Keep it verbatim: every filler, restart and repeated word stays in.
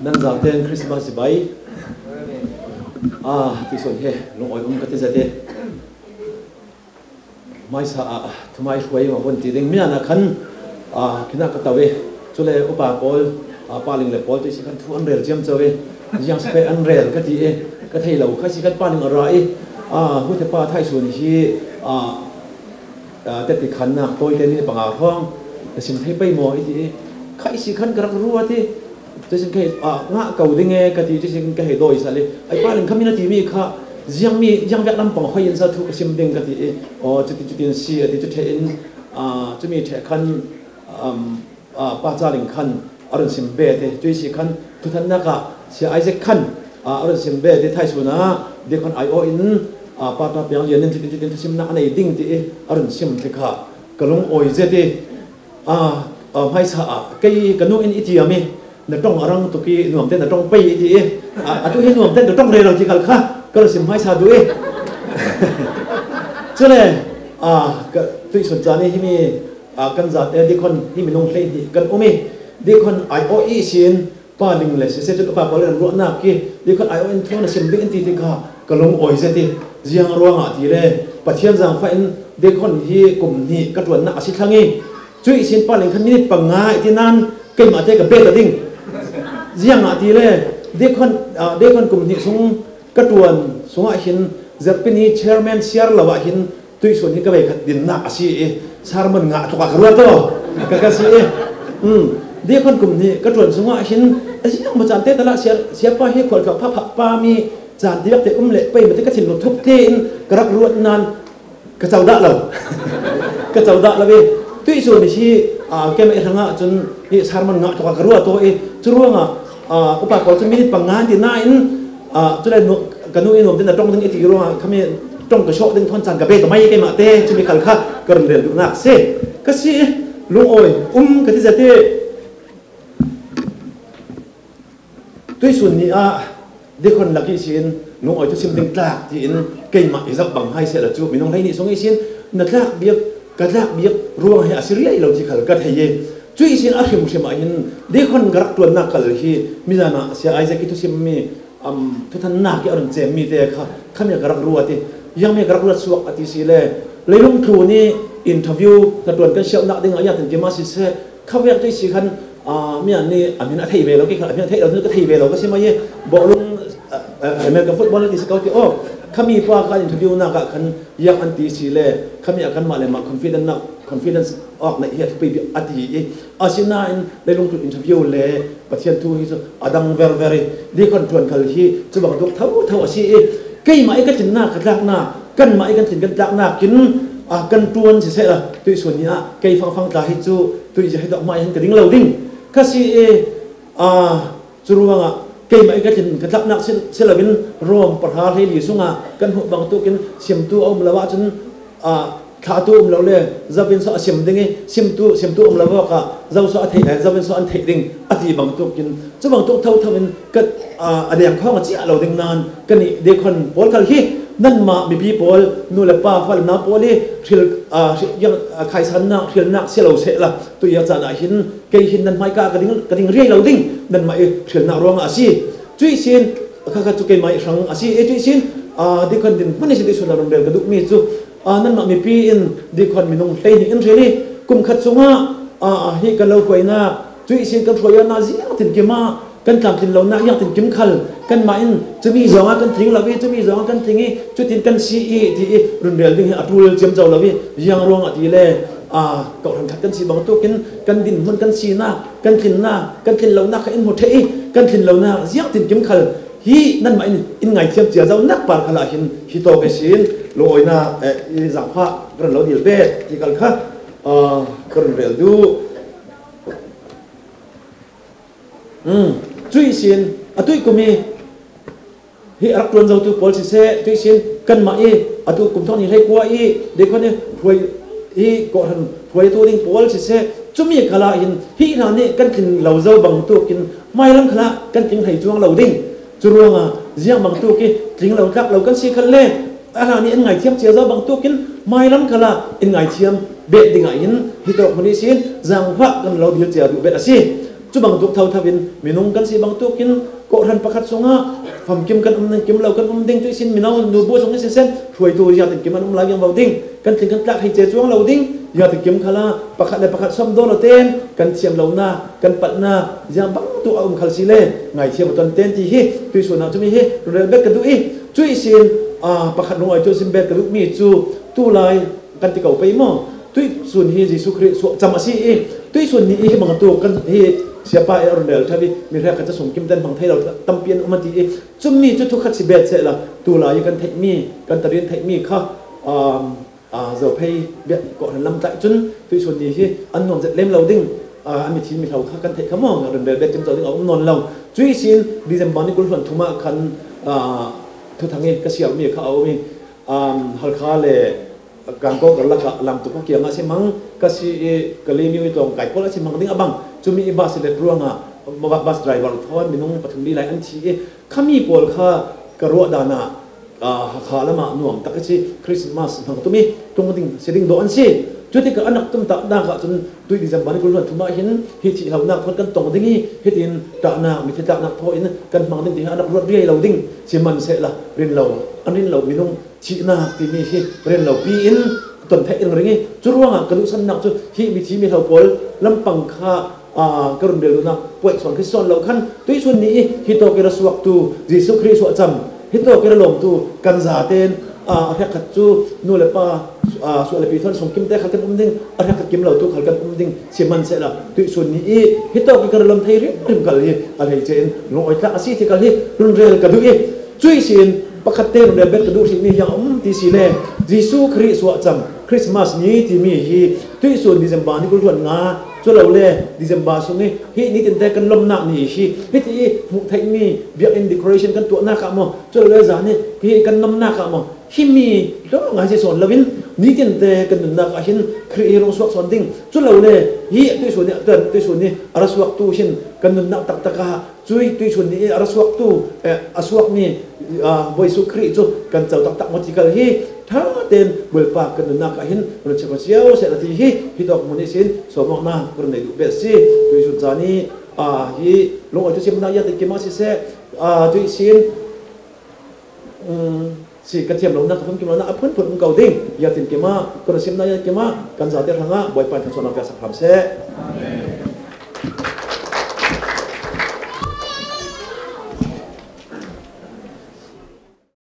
Nan zaten Christmas bai. Ah, tuisun he lungawi um ka ti zate. Hmaisa ah thumai hruai mah hun ti ding mian ah khan, ah, kina ka tau e. Chule upa pawl, ah, paling le pawl ti si khan thu an rel ciam chau e. Ziang si an rel ka ti e. Ka thei lo kha si khan paling a ra e. Ah, hute pa thai sun hi, ah, ah, teti khan nak tawi te ni panga hrawng. Ka sim thei pei maw i ti e. Khai si khan ka rak ruat e. Tuisin ka hei, ah, ngah ko ding e ka ti, tuisin ka hei dawi sa le. Ai pa ling kha min a ti mi kha, ziang mi, ziang vek lampang hoi in sa thu ka sim ding ka ti e. Aw, chuti, chuti in si a ti chu ṭhe in, ah, chumi ṭhe khan, um, ah, pa cha ling khan a run sim be te. Tuisi khan thuthan nak ah Sia Isaac khan, ah, a run sim be te thai suna, de khan ai aw in, ah, pa ta piang lian in chuti, chuti in thu sim nak a nei ding ti e, a run sim te kha ka lung awi zet e. Ah, ah, hmaisa ah, kei ka nu in i ti a mi, na ṭawng a rang tuk i nuam te na ṭawng pei i ti i. Ah, a tu hi nuam te na ṭawng rero ti kal kha, ka lo sim hmaisa duh i. Chule, ah, ka tuisun chan i himi, ah, kan zate, eh, Deacon himi nung hlei hnih kan um i. Deacon ai aw i sin, pa ling le sise chun upa pawl in an ruahnak i. Deacon ai aw in thu na sim ding in ti ti kha, ka lung awi zet i. Ziang ruangah ti le, Pathian zangfah in Deacon hi kum hnih ka ṭuannak a si thlang i. Cuih sin pa ling khan minit panga i ti nan keimah te ka bet a ding. Ziangah ti le, Deacon, ah, Deacon kum hnih sung ka ṭuan sungah hin, zerpini chairman siar lo ah hin, tuihsun hi ka vei khat dinnak a si i, sermon ngah tuk a ka ruat aw. Ka, ka si i. Um, Deacon kum hnih ka ṭuan sungah hin, a ziang machan te tala siar, siapa hi khual ka pha, pha, pa mi, chan tiak te um le pei mate ka thin lo thuk te in ka rak ruat nan, ka chau dah lo. Ka chau dah lo i. Tuihsun hi, ah, keimah i hrangah cun hi sermon ngah tuk a ka ruat aw i. Cu ruangah, ah, upa pawl cu minit panga ti nain, ah, cule nu, ka nu i nuam tin a ṭong ding i ti ruangah khami ṭong ka sawh ding thawn caan ka bet a mai keimah te, cumi khal kha ka run rel duhnak si. Ka si i, lungawi um ka ti zate. Tuihsun ni ah Deacon lak ihsin lungawi thusim ding tlak tiin keimah i zak bang hai sehla cu minung hlei nih sung ihsin na tlak biak, ka tlak biak ruang hi a si riai lo ti khal ka thei i. Cu ihsin a hrimhrim ah hin Deacon ka rak ṭuannak kal hi mizan ah Sia Isaac i thusimmi, um, thuthannak i a run cemmi te kha khami a ka rak ruat i, ziangmi a ka rak ruat suak a ti si le, leilung tlun i interview na ṭuan kan siauhnak dingah ziangtin kim a si seh, khavek cu i si khan, ah, mi an nih a min a thei ve lo, kei khan a min a thei lo, ka thei ve lo ka si mai i, bawlung, ah, ah, American football ti si ko ti aw, khami pa ka interview nak ah khan ziang an ti si le, khami a kan mah le mah confidence nak, confidence awk neih hi a thupi bik a ti i, asinain leilung tlun interview le Pathian thu hi cu a dang verver i, Deacon ṭuan khal hi cu bang tuk thotho a si i, keimah i ka tlinnak, ka tlaknak, kanmah i kan tlin kan tlaknak in, ah, kan ṭuan sisehla tuihsun ni ah kei fangfang tla hi cu tuihzia hi dawh hmai hin ka ding lo ding ka si i, ah, cu ruangah keimah i ka tlin ka tlaknak si, si loin Rom pahra hleili sungah kan hmuh bang tukin simtu a um lo ahcun, ah, thlahtu um lo le, zovin so a sim ding i, simtu, simtu um lo awkah, zo so a theih, eh, zovin so an theih ding, a ti bang tukin, cu bang tuk thotho in ka, ah, a deng khawng a ciah lo ding nan, kan i Deacon pawl khal hi, nanmah mipi pawl, nu le pa, fa le nau pawl i hril, ah, hril, ah, khaisannak, hrilnak si lo sehla, tuih a caan ah hin, kei hin nan hmaika ka ding, ka ding riai lo ding, nanmah i hrilnak ruangah a si. Cuih sin, kha kha cu keimah i hrang a si. E cuih sin, ah, Deacon dinhmun i si tuihsun a run rel ka duhmi cu, ah, nanmah mipi in Deacon minung hlei hnih in hril i, kum khat sungah, ah, hi kan lo hruainak, cuih sin kan hruainak ziangtin kim ah kan tlamtlin lonak ziangtin kim khal kanmah in cumi zongah kan tling lo i, cumi zongah kan tling i, cutin kan si i, ti i run rel ding hi a ṭul ciamco lo i, ziang ruangah ti le, ah, kawhhran khat kan si bang tukin kan dinhmun kan sinak, kan tlinnak, kan tlin lonak kha in hmu ṭheh i, kan tlin lonak ziangtin kim khal hi nanmah in in ngaithiam cia zonak par khalah hin hi tawk ihsin lungawinak, eh, i zaangfah ka run lo dil bet ti kal kha, ah, ka run rel duh. Um, cuih sin a tuih kum i hi a rak ṭuan zotu pawl siseh, tuih sin kanmah i atu kum thawng hnih hlei kua i Deacon i hruai i kawhhran hruaitu ding pawl siseh, cumi khalah hin hi hna nih kan tlin lo zo bang tukin hmailam khalah kan tling hlei cuang lo ding. Cu ruangah ziang bang tuk i tling lo tlak lo kan si khal le, a hna nih an ngaithiam cia zo bang tukin hmailam khalah in ngaithiam bet dingah hin hi tawk hmun ihsin zaangfah kan lo dil cia duh bet a si. Cu bangtuk thotho in minung kan si bangtuk in kawhhran pakhat sungah famkim kan um ding, kim lo kan um ding, cuih sin mino nu bu sung in sisem hruaitu ziatin kim an um lai viang vo ding, kan tling kan tlak hei ce cuang lo ding, ziatin kim khala pakhat le pakhat sawm daw lo ten kan thiam lonak, kan palhnak ziang bangtuk a um khal si le ngaithiam a ton ten ti hi tuihsun ah cumi hi rel bet ka duh i, cuih sin, aa, pakhat lungawi cu sim bet ka duhmi cu tulai kan ti ko pei maw? Tuihsun hi Jesuh Khrih suahcam a si i, tuihsun ni i hi bangtuk kan hi siapa i a run rel ṭha i, mi hrekkhat cu sungkim ten hmang thei lo tampi an um a ti i, cumi cu thukhat si bet sehla, tulai i kan theihmi, kan tarin theihmi kha, um, aa, Zophei biak kawhhran lam tlaih cun tuihsun ni hi an nuam zet lem lo ding, aa, a mithi mihlo kha kan theih kha maw? A run rel bet cimco ding a um nawn lo. Cuih sin December ni kul hluan thum ah khan, aa, thuthang i ka sialmi kha a um i, um, Halkha le Kangkawk karlak ah lamtuk ka kiangah a si hmang ka si i, Kalaymyo i tlawng kai pawl a si hmang ding a bang. Cumi i bus i let ruangah bus driver thawn minung pathum li lai an thi i, khami pawl kha ka ruah dan ah, aa, Hakha lam ah nuam tak a si Christmas hmang tum i tlung ding si ding dawh an si. Cutikah a nak tum taknak ah cun tuih December ni kul hluan thum ah hin hi thih hlonak thawn kan tong ding i, hitin tlaknak, mithi tlaknak thaw in kan hmang ding ti hi a rak ruat riai lo ding. Sihmanhsehla rin lo, an rin lo minung thihnak timi hi rin lopi in ton theih ringring i, cu ruangah ka duhsannak cu hi mithi mihlo pawl lampang kha, aa, ka run rel duhnak puai suan khi sawn lo khan tuihsun ni i hitawk i ra suaktu Jesuh Khrih suahcam, hitawk i ra lawmtu kan zaten, aa, a hrekkhat cu nu le pa, aa, suah le pi thawn sungkim te khal kan um ding, a hrekkhat kim lo tu khal kan um ding. Sihmanhsehla tuihsun ni i hitawk i ka ra lawm thei rimrim khal hi a hleice in lungawi tlak a si ti khal hi run rel ka duh i, cuih sin pakhat te run rel bet ka duh hrihmi hi a um ti si le, Jesuh Khrih suahcam Christmas ni timi hi tuihsun December ni kul hluan nga cu lo le December sung i hi nitin te kan lawmnak ni hi hiti i hmuh theihmi biakinn decoration kan tuahnak ah maw, cu lo le zan i hi kan nomnak ah maw, himi hlawh ngai si sawn loin nitin te kan nunnak ah hin Khrih hi rung suak sawn ding. Cu lo le hi tuihsun i, tuan tuihsun i a ra suaktu hin kan nunnak taktak ah cuih tuihsun ni i a ra suaktu, eh, a suakmi, aa, Bawi Jesuh Khrih cu kan co taktak maw ti khal hi ṭha ten Bawipa kan nunnak ah hin run check cio seh na ti hi hitawk hmun ihsin sawmawknak ka run nei duh bet si. Tuihsun caan i, aa, hi lungawi thusimnak i a ti kim ah siseh, aa, tuihsin, um, si ka thiam lonak, ka famkim lonak a phunphun um ko ding. Ziatin kim ah ka ruahsimnak i a kim ah kan zate hrangah Bawipa in thluachuahnak piaksak hram seh.